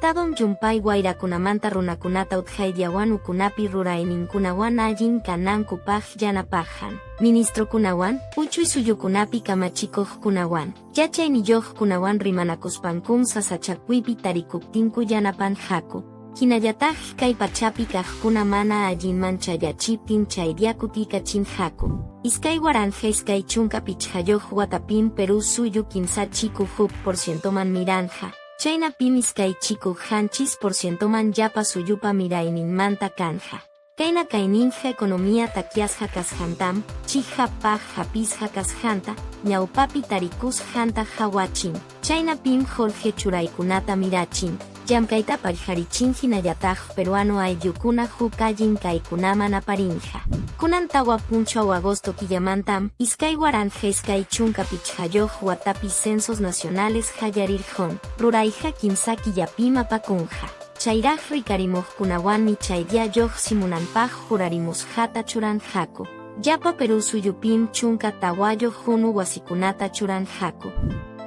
Estadom llumpay wayrakunamanta runakunata utqayllawan ukunapi rurayninkunawan allin kanankupaq yanapaqhan. Ministrokunawan, uchuy suyukunapi kamachikuqkunawan, yachayniyuqkunawan rimanakuspankum sasachakuypi tarikuptinku yanapanqaku. Hinallataq kay pachapi kaqkuna mana allinman chayachiptin chaylla kutiykachinqaku. 2025 watapim Perú suyu kimsa chiku huk por cientoman miranqa, chaynapim iskay chiku qanchis por cientoman llapa suyupa mirayninmanta kanqa. Kayna kayninqa economía takyasqa kasqantam, chiqapaq hapisqa kasqanta, ñawpapi tarikusqanta qawachin. Chaynapim qullqi churaykunata mirachin, llamkayta pallqarichin hinallataq peruano ayllukuna huk allin kaykunaman aparinqa. Kunan tawa punchaw agosto killamantam, 2025 watapi Censos Nacionales qallarirqun, rurayqa kimsa killapim apakunqa. Chayraq rikarimuqkunawanmi chaylla lluqsimunanpaq jurarimusqata churanqaku. Llapa Perú suyupim 14 hunu wasikunata churanqaku.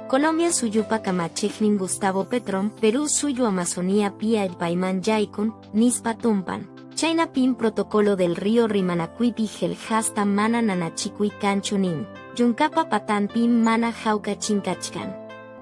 Colombia suyupa kamachiqnin Gustavo Petrom, Perú suyu Amazoniapi allpayman yaykun, nispa tumpan. Chaynapim Protocolo del Río rimanakuypi qillqasqa mana nanachikuy kanchu nin. Yunkapa patanpim mana hawka chinkachkan.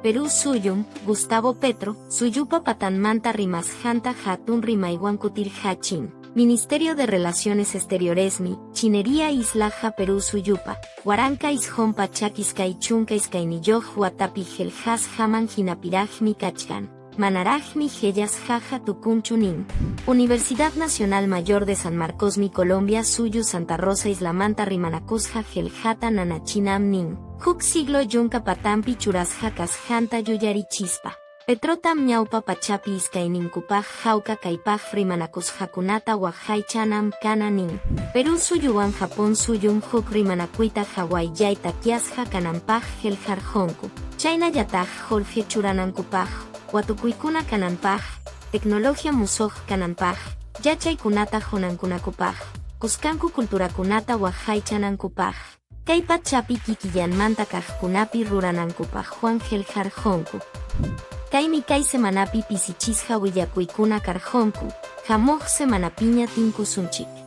Perú suyum, Gustavo Petro, suyupa patanmanta rimasqanta hatun rimaywan kutirqachin. Ministerio de Relaciones Exterioresmi, Chinería Islaja Perú suyupa, 1922 watapi qillqasqaman hinapiraqmi kachkan. Manaraqmi qellasqaqa tukunchu nin. Universidad Nacional Mayor de San Marcosmi Colombia suyu Santa Rosa islamanta rimanakusqa qillqata nanachinam nin. Huk siglo yunka patanpi churasqa kasqanta yuyarichispa. Petrotam ñawpa pachapi iskayninkupaq hawka kaypaq rimanakusqakunata waqaychanam kana nin. Perú suyuwan Japón suyum huk rimanakuyta hawayllayta takyasqa kananpaq qillqarqunku. Chaynallataq qullqi churanankupaq, watukuykuna kananpaq, tecnologia musuq kananpaq, yachaykunata qunankunakupaq, kuskanku culturakunata waqaychanankupaq. Kay pachapi kikillanmanta kaqkunapi ruranankupaq Juan qillqarqunku. Kaymi kay semanapi pisichisqa willakuykuna karqunku, hamuq semanapiña tinkusunchik.